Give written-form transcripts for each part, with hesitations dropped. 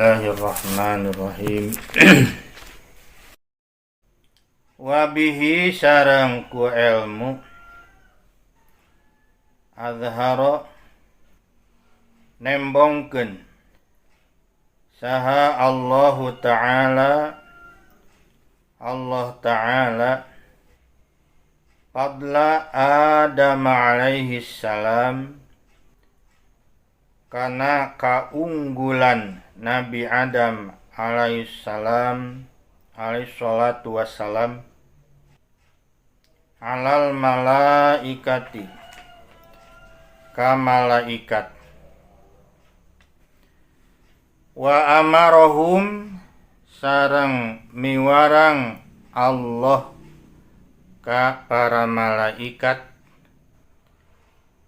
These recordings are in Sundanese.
Bismillahirrahmanirrahim. Wabihi sareng ku ilmu azhara nembongkeun saha Allahu Ta'ala Allah Ta'ala fadla Adam alaihi salam kana kaunggulan Nabi Adam alaihi salam alaihi salatu wassalam alal malaikati ka malaikat wa amarahum sareng miwarang Allah ka para malaikat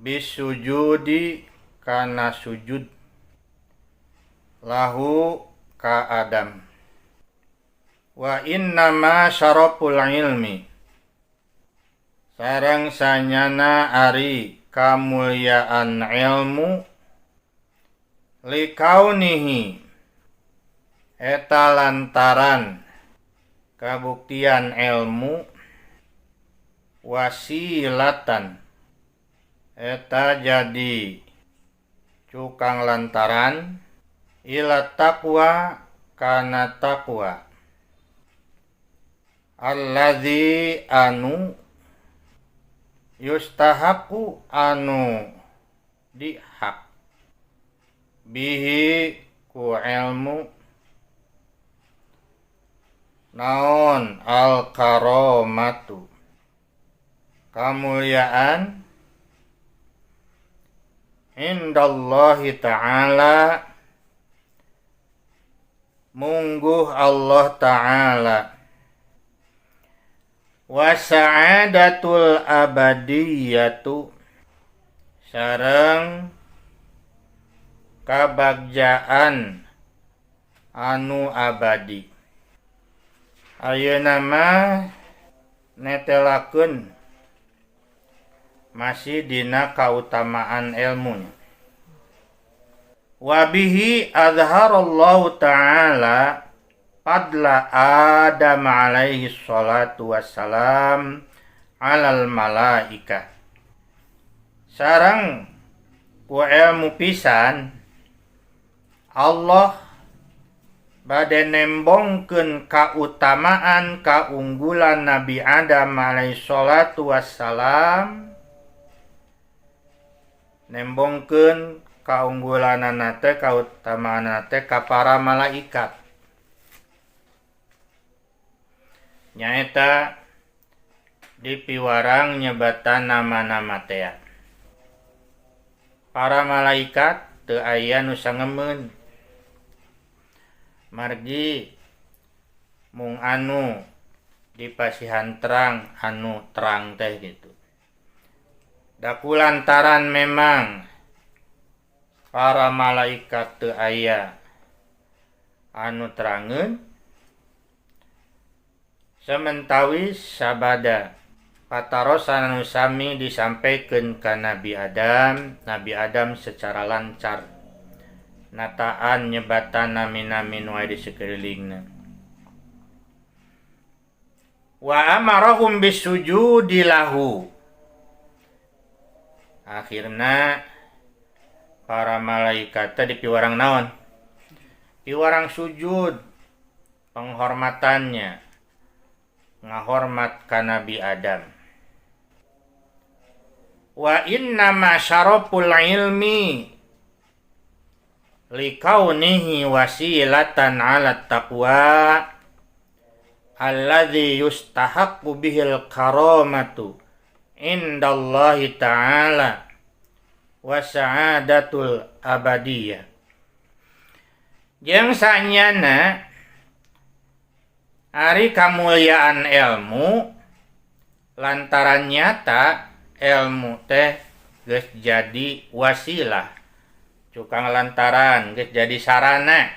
bisujudi kana sujud lahu ka Adam. Wa innama syaraful ilmi sareng sanyana ari kamulyaan ilmu likaunihi eta lantaran kabuktian ilmu wasilatan eta jadi cukang lantaran ila taqwa kana taqwa allazi anu yustahaku anu dihak bihi ku ilmu naon al karomatu kamulyaan indallahi ta'ala mungguh Allah Ta'ala wa sa'adatul abadiyatu sareng kabagjaan anu abadi. Ayeuna mah netelakeun masih dina kautamaan ilmunya. Wabihi azharallahu ta'ala fadla Adam alaihi salatu wassalam alal malaika. Sareng ku ilmu pisan Allah bade nembongkeun kautamaan kaunggulan Nabi Adam alaihi salatu wassalam, nembongkeun kaunggulanana teh kautamaanana teh ka para malaikat. Nyaeta dipiwarang nyebatan nama-nama tea. Para malaikat teu aya nu sangemeun. Margi mung anu dipasihan terang anu terang teh gitu. Daku lantaran memang para malaikat teu aya anu terangeun sementawi sabada patarosan anu sami disampaikan ka Nabi Adam, Nabi Adam secara lancar nataan nyebatan nami-nami nu aya di sakelilingna. Wa amarahum bisujudi lahu. Akhirna para malaikat teh dipiwarang naon? Piwarang sujud penghormatannya ngahormat ka Nabi Adam. Wa innama syaraful ilmi likaunihi wasilatan ala taqwa alladzi yustahaqqu bihil karamatu indallahi ta'ala wa sa'adatul abadiyah. Jeung sanyana ari kamulyaan ilmu lantaran nyata ilmu teh geus jadi wasilah cukang lantaran geus jadi sarana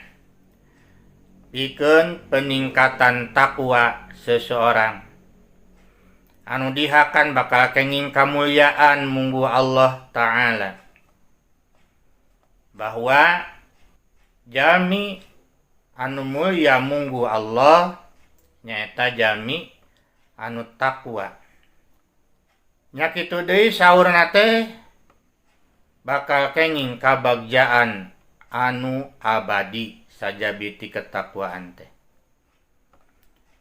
pikeun peningkatan takwa seseorang anu dihakan bakal kenging kamulyaan mungguh Allah Ta'ala bahwa jalmi Anu mulya mungguh Allah nyaeta jalmi anu takwa. Nya kitu deui saurna teh bakal kenging kabagjaan anu abadi sajabi ti ketakwaan teh.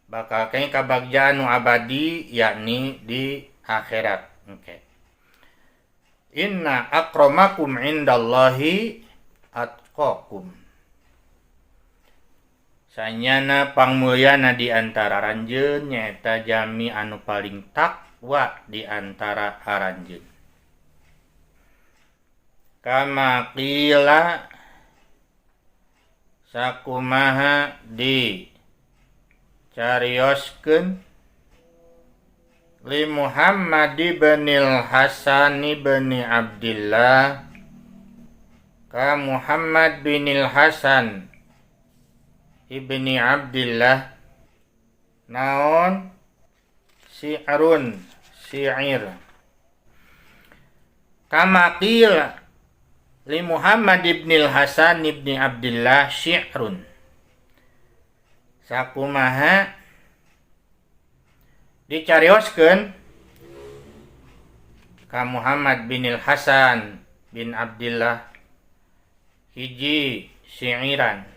Bakal kenging kabagjaan nu abadi yakni di akhirat. Oke. Inna akramakum indallahi atqakum. Sanyana pangmulyana di antara aranjeun nyaeta jalmi anu paling takwa di antara aranjeun. Kama qila sakumaha di carioskeun li Muhammad ibnil Hasan ibni Abdillah ka Muhammad binil Hasan ibni Abdillah naon si'run si'ir. Kama qila li Muhammad ibnil Hasan ibni Abdillah syi'run sakumaha dicarioskeun ka Muhammad binil Hasan bin Abdillah hiji syi'iran.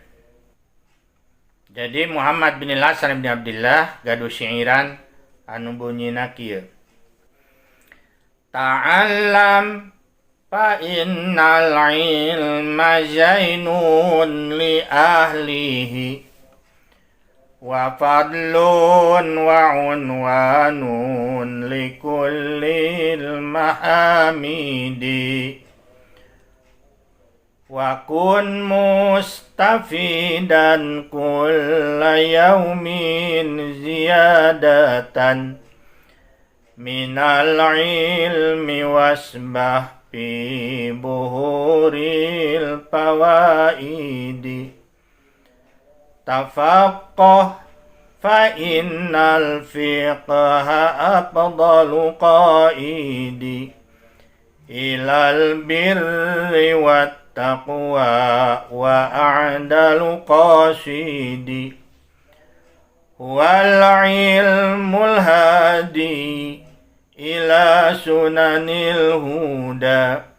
Jadi Muhammad bin Hasan bin Abdillah gaduh syi'iran anu bunyina kieu. Ta'allam fa innal ilma zainun li ahlihi wa fadlun wa unwanun li kullil mahamidi wa kun mustafidan kulla yaumin ziyadatan minal ilmi wasbah fi buhuril fawaidi tafaqqah fa innal fiqha afdalu qaidi ilal birri wat taqwa wa a'dalu qasidi wal ilmul hadi ila sunanil huda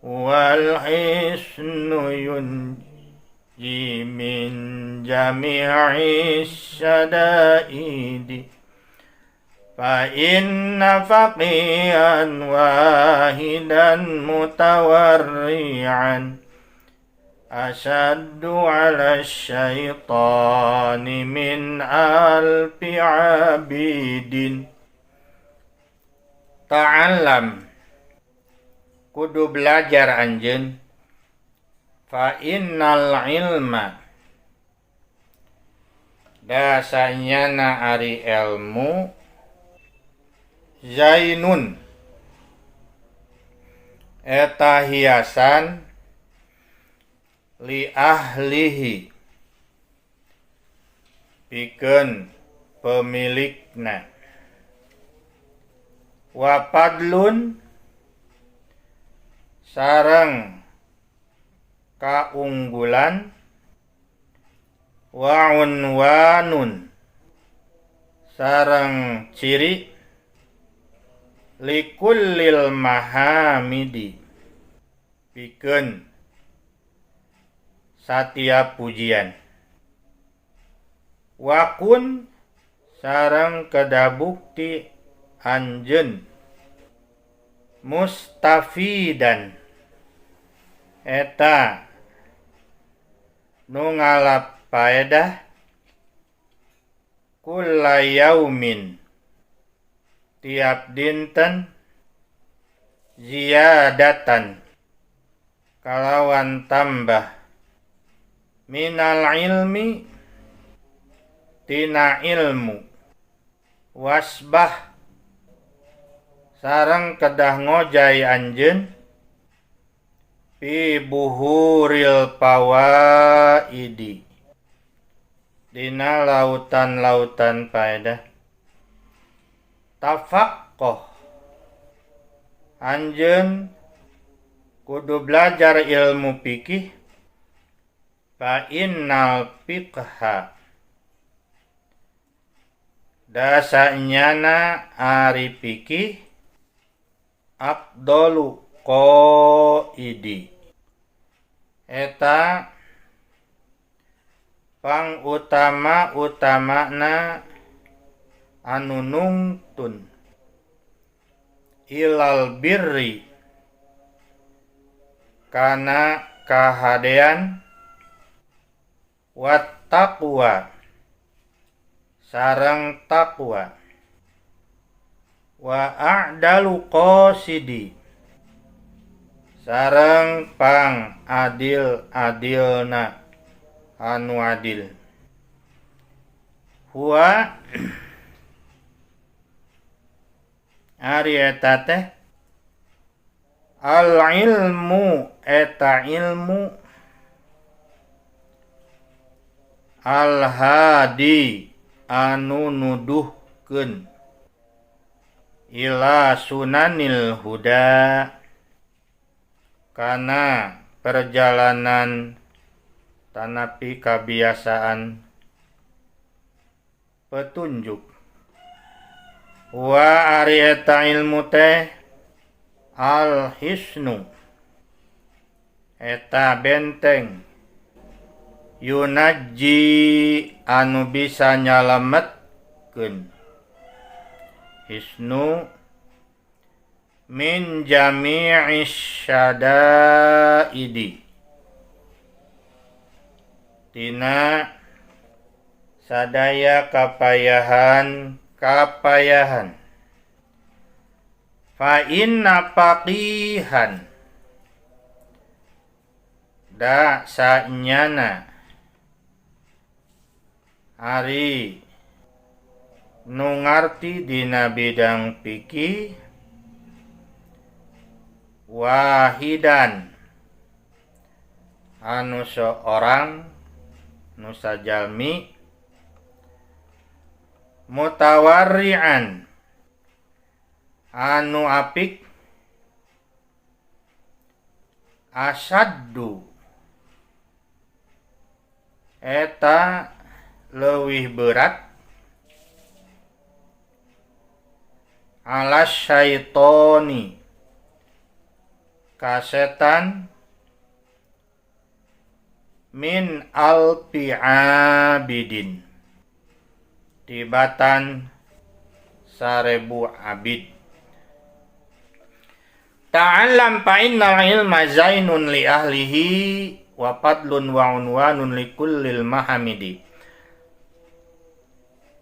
wal hisnu yunji min jami'is syadaidi fa inna faqihan wahidan mutawarri'an asaddu 'ala syaitani min alfi 'abidin. Ta'allam kudu belajar anjeun fa innal ilma dasanyana ari ilmu zainun eta hiasan li ahlihi pikeun pemilikna wa fadlun sareng kaunggulan wa unwanun sareng ciri likullil mahamidi pikeun satiap pujian wakun sareng kedabukti anjeun mustafidan eta nu ngalap paedah kulla yaumin tiap dinten ziyadatan kalawan tambah minal ilmi tina ilmu wasbah sareng kedah ngojay anjeun fi buhuril fawaidi dina lautan-lautan faedah. Tafaqqah anjeun kudu belajar ilmu fikih Fa innal fiqha da sanyana ari fikih afdalu qaidi eta pangutama-utamana anu nungtun ilal birri kana kahadean wat taqwa sareng taqwa wa a'dalu qasidi sareng pang adil-adilna anu adil huwa ari eta teh al ilmu eta ilmu al hadi anu nuduhkeun ila sunanil huda kana perjalanan tanapi kabiasaan petunjuk wa ari eta ilmu teh al hisnu eta benteng yunaji anu bisa nyalametkeun hisnu min jami'is syadaidi tina sadaya kapayahan kapayahan fa inna faqihan da sanyana ari nu ngarti dina bidang fikih wahidan anu seorang nu sajalmi mutawarri'an anu apik asaddu eta leuwih berat ala syaitoni ka setan min alfi abidin tibatan 1000 abid. Ta'allam fa innal ilma zainun li ahlihi wa fadlun wa unwanun li kullil mahamidi.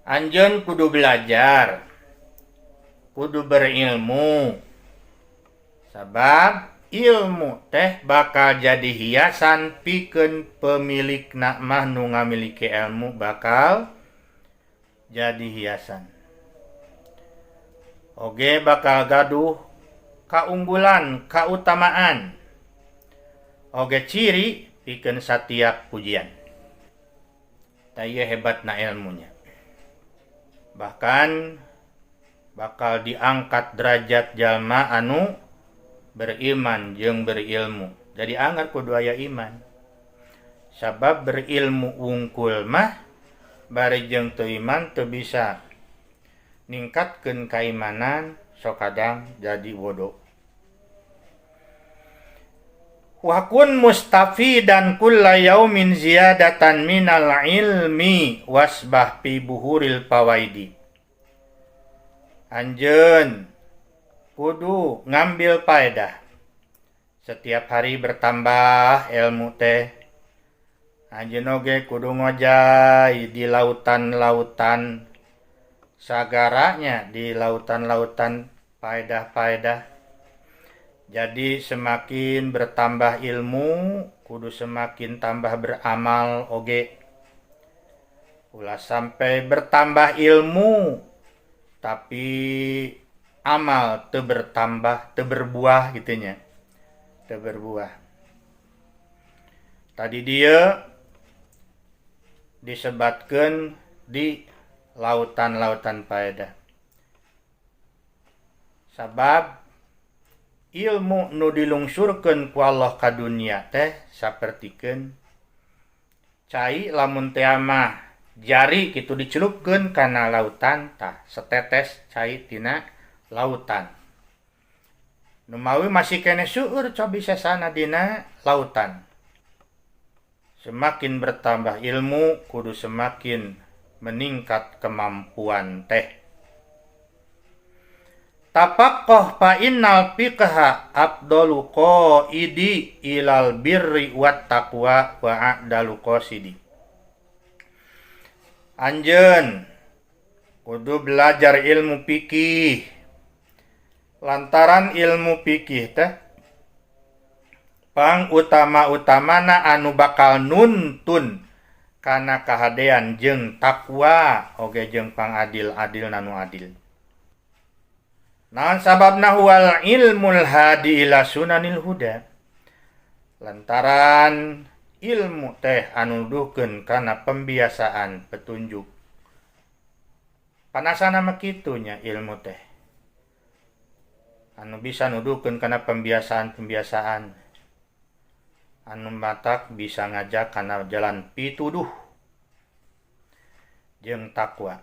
Anjeun kudu belajar, kudu berilmu, sabab ilmu teh bakal jadi hiasan pikeun pemilik mah nu ngamiliki ilmu bakal jadi hiasan. Oge bakal gaduh kaunggulan, kautamaan. Oge ciri pikeun satiap pujian. Tah ieu hebatna ilmunya. Bahkan bakal diangkat derajat jalma anu beriman jeung berilmu. Jadi anggar kudu aya iman. Sabab berilmu wungkul mah bari jeung teu iman teu bisa ningkatkeun kaimanan, sok kadang jadi bodoh. Wa kun mustafidan kulla yaumin ziyadatan minal ilmi wasbah fi buhuril fawaidi. Anjeun kudu ngambil faedah. Setiap hari bertambah ilmu teh. Anjeun oge kudu ngojay di lautan-lautan sagaranya, di lautan-lautan faedah-faedah. Jadi semakin bertambah ilmu, kudu semakin tambah beramal oge. Ulah sampai bertambah ilmu tapi amal teu bertambah, teu berbuah gitunya. Teu berbuah. Tadi dia disebatkeun di lautan-lautan faedah. Sabab ilmu nu dilungsurkeun ku Allah ka dunia teh sapertikeun Cai lamun teh mah jari kitu dicelupkeun kana lautan tah setetes cai tina lautan. Numawi masih keneh seueur cobi sesana dina lautan. Semakin bertambah ilmu kudu semakin meningkat kemampuan teh. Tafaqqah fa innal fiqha afdalu qaidi ilal birri wat taqwa wa a'dalu qasidi. Anjeun kudu belajar ilmu fikih. Lantaran ilmu fikih teh pang utama-utamana anu bakal nuntun kana kahadean jeung takwa oge jeung pangadil-adil nanu adil. Naon sababna huwal ilmul hadi ila sunanil huda. Lantaran ilmu teh anu nuduhkeun kana pembiasaan petunjuk. Panasana mah kitu nya ilmu teh. Anu bisa nuduhkeun kana pembiasaan-pembiasaan. Anu matak bisa ngajak kana jalan pituduh jeung takwa.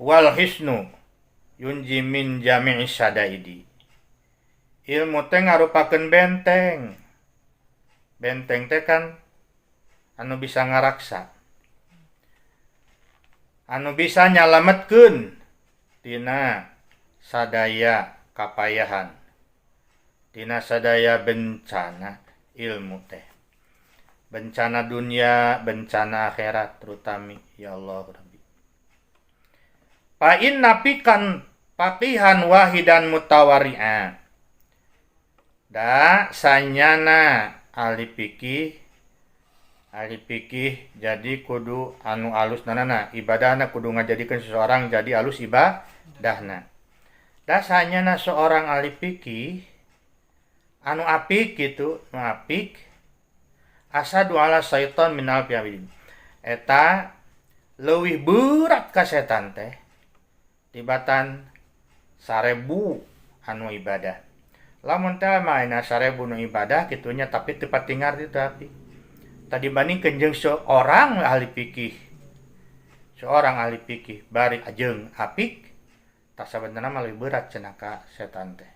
Wal hisnu yunji min jami'i sadaidi. Ilmu teh ngarupakeun benteng. Benteng teh kan anu bisa ngaraksa. Anu bisa nyalametkeun tina sadaya kapayahan. Tina sadaya bencana ilmu teh. Bencana dunia, bencana akhirat terutami ya Allah Rabbi. Fa inna fikan faqihan wahidan mutawari'a. Da sanyana ahli fikih jadi kudu anu alus nanana ibadahna kudu ngajadikeun seseorang jadi alus ibadahna. Da sanyana seorang ahli fikih anu apik gitu, anu apik asadu ala syaitan minal fi'abidin. Eta leuwih berat ka setan teh tibatan 1000 anu ibadah. Lamun teh mah ayeuna 1000 nu ibadah kitunya tapi teu patingar teu apik. Tadi bandingkeun jeung seorang ahli fikih. Seorang ahli fikih bari jeung apik tah sabenerna mah leuwih berat cenah ka setan teh.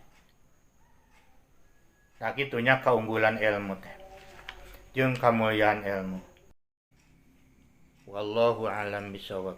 Nah kitunya keunggulan ilmu teh jeung kamuliaan ilmu. Wallahu a'lam bishawab.